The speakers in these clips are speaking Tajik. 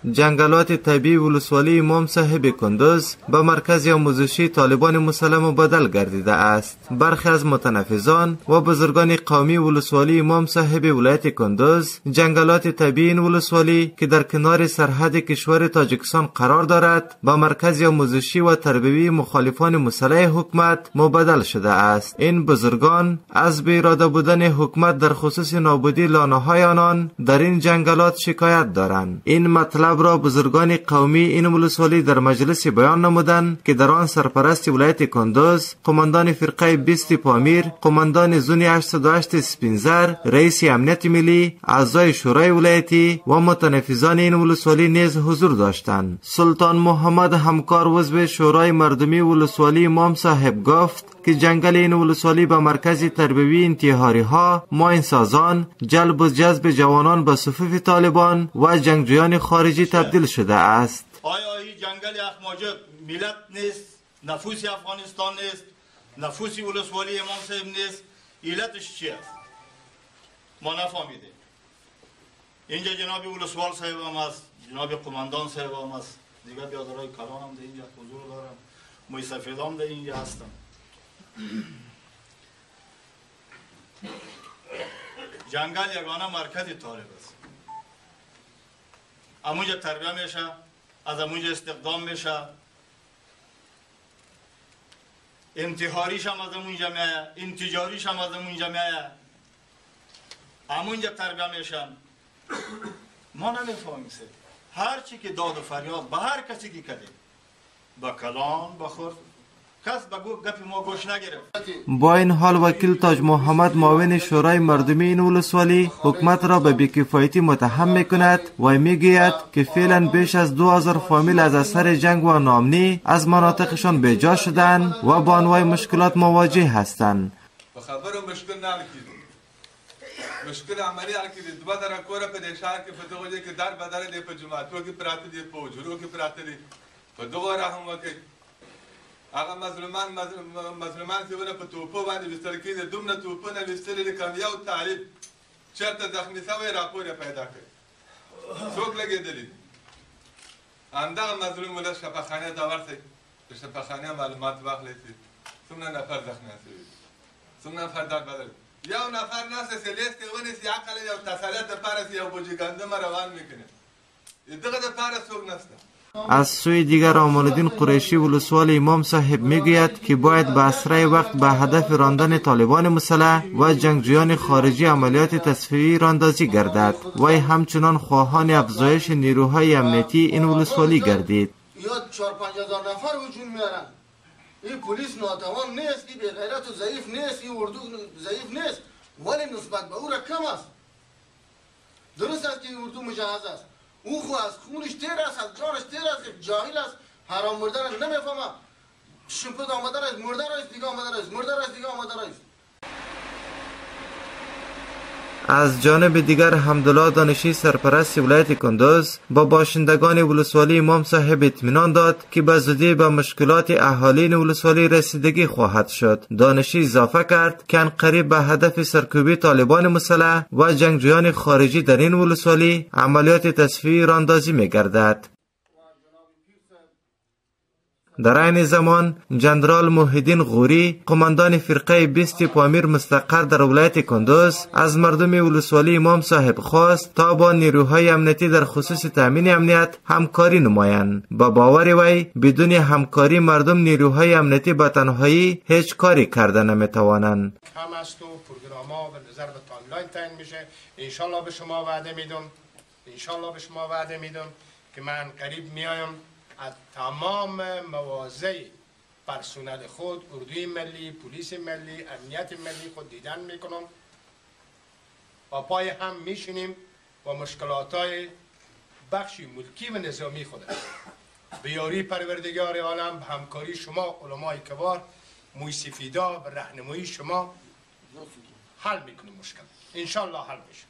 جنگلات طبیعی ولسوالی امام صاحب کندوز به مرکز آموزشی طالبان مسلح مبدل گردیده است. برخی از متنفذان و بزرگان قومی ولسوالی امام صاحب ولایت کندوز جنگلات طبیعی این ولسوالی که در کنار سرحد کشور تاجیکستان قرار دارد به مرکز آموزشی و تربیوی مخالفان مسلح حکومت مبدل شده است. این بزرگان از بی اراده بودن حکومت در خصوص نابودی لانه‌های آنان در این جنگلات شکایت دارند. این مطلب را بزرگان قومی این ولسوالی در مجلس بیان نمودند که در آن سرپرست ولایت کندوز، قماندان فرقه 20 پامیر، قماندان زون 808 سپینزر، رئیس امنیت ملی، اعضای شورای ولایتی و متنفذان این ولسوالی نیز حضور داشتند. سلطان محمد همکار عضو شورای مردمی ولسوالی امام صاحب گفت که جنگل این ولسوالی به مرکز تربیوی انتحاری ها، ماین سازان، جلب و جذب جوانان به صفوف طالبان و جنگجویان خارجی تبدیل شده است. آیا این جنگل اخماجب ملت نیست، نفوس افغانستان نیست، نفوس ولسوالی امام صاحب نیست، علتش چی است؟ ما نفهمیدیم. اینجا جناب ولسوال صاحب هم است، جناب قماندان صاحب هم است، دیگه بیادرای کلان هم در اینجا حضور دارم، مویسفیدام در اینجا هستم. جنگل یگانه مرکز طالب است. امونجا تربیه میشه، از امونجا استخدام میشه، انتحاریش هم از امونجا میایه، انتجاریش هم از امونجا میایه، امونجا تربیه میشن. ما نمیفهمیم هر چی که داد و فریاد به هر کسی که کردیم، با کلان با خرد، کس به گپ ما گوش نگرفت. با این حال وکیل تاج محمد معاون شورای مردمی این ولسوالی حکومت را به بیکفایتی متهم میکند و میگوید که فعلا بیش از 2000 فامیل از اثر جنگ و ناامنی از مناطقشان بیجا شدند و با انواع مشکلات مواجه هستند. مشکل عملی حل کړي، 2000 کوره په دې ښار کې په دغو ځای کې در بدل دي، په جوماتو کې پراته دي، په حجرو کې پراته دي، په دغو رحم وکړئ. هغه مظلومان چې ونه په توپو باندې ویستل کېږي، دومره توپونه ویستلي دي، کوم یو طالب چېرته زخمي شوی راپور یې پیدا کړي، څوک لګېدلي دي. همدغه مظلوم ولس شفاخانې ته ورسئ، د شفاخانې معلومات واخلئ چې څومره نفر زخمیان شوي دي، څومره نفر در بدل. یو نفر نشته چې لیست یې ونیسي، عقل یو تسلیت دپاره چې یو بوجۍ ګندمه روان میکني، دغه دپاره څوک نشته. از سوی دیگر امان‌الدین قریشی ولسوال امام صاحب میگوید که باید به اسرع وقت به هدف راندن طالبان مسلح و جنگجویان خارجی عملیات تصفیوی راندازی گردد. وی همچنان خواهان افزایش نیروهای امنیتی این ولسوالی گردید. یا 4-5 هزار نفر وجود میارن. این پلیس ناتوان نیست، این بی‌غیرت و ضعیف نیست، این اردو ضعیف نیست، ولی نسبت به او را کم است. درست است که این اردو مجهز است، او خو از خونش تیر است، از جانش تیر است، جاهل است، حرام مردن نمیفهمه. شمپد آمده است، مرده است، دیگه آمده است، مرده است، دیگه آمده است. از جانب دیگر حمدالله دانشی سرپرست ولایت کندوز با باشندگان ولسوالی امام صاحب اطمینان داد که به زودی به مشکلات اهالی ولسوالی رسیدگی خواهد شد. دانشی اضافه کرد که عنقریب به هدف سرکوبی طالبان مسلح و جنگجویان خارجی در این ولسوالی عملیات تصفیه راندازی می‌گردد. در عین زمان جنرال محی‌الدین غوری قماندان فرقه 20 پامیر مستقر در ولایت کندوز از مردم ولسوالی امام صاحب خواست تا با نیروهای امنیتی در خصوص تامین امنیت همکاری نمایند. با باور وی بدون همکاری مردم نیروهای امنیتی به تنهایی هیچ کاری کرده نمیتوانند. کم است و پروگرام‌ها به نظر به timeline تعیین میشه. انشالله به شما وعده میدم، انشالله به شما وعده میدم که من قریب میایم از تمام مواضع پرسنل خود، اردوی ملی، پلیس ملی، امنیت ملی خود دیدن میکنم و پای هم میشینیم و مشکلات های بخش ملکی و نظامی خود به یاری پروردگار عالم، به همکاری شما علمای کبار، موی سفیدا، به راهنمایی شما حل میکنیم مشکل، انشالله حل میشه.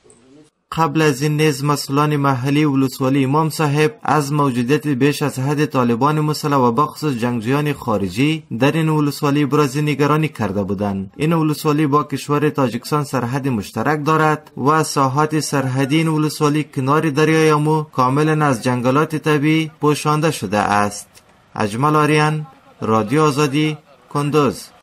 قبل از این نیز مسئولان محلی ولسوالی امام صاحب از موجودیت بیش از حد طالبان مسلح و بخصوص جنگجویان خارجی در این ولسوالی ابراز نگرانی کرده بودند. این ولسوالی با کشور تاجیکستان سرحد مشترک دارد و ساحات سرحدی این ولسوالی کنار دریای آمو کاملا از جنگلات طبیعی پوشانده شده است. اجمل آریان، رادیو آزادی، کندوز.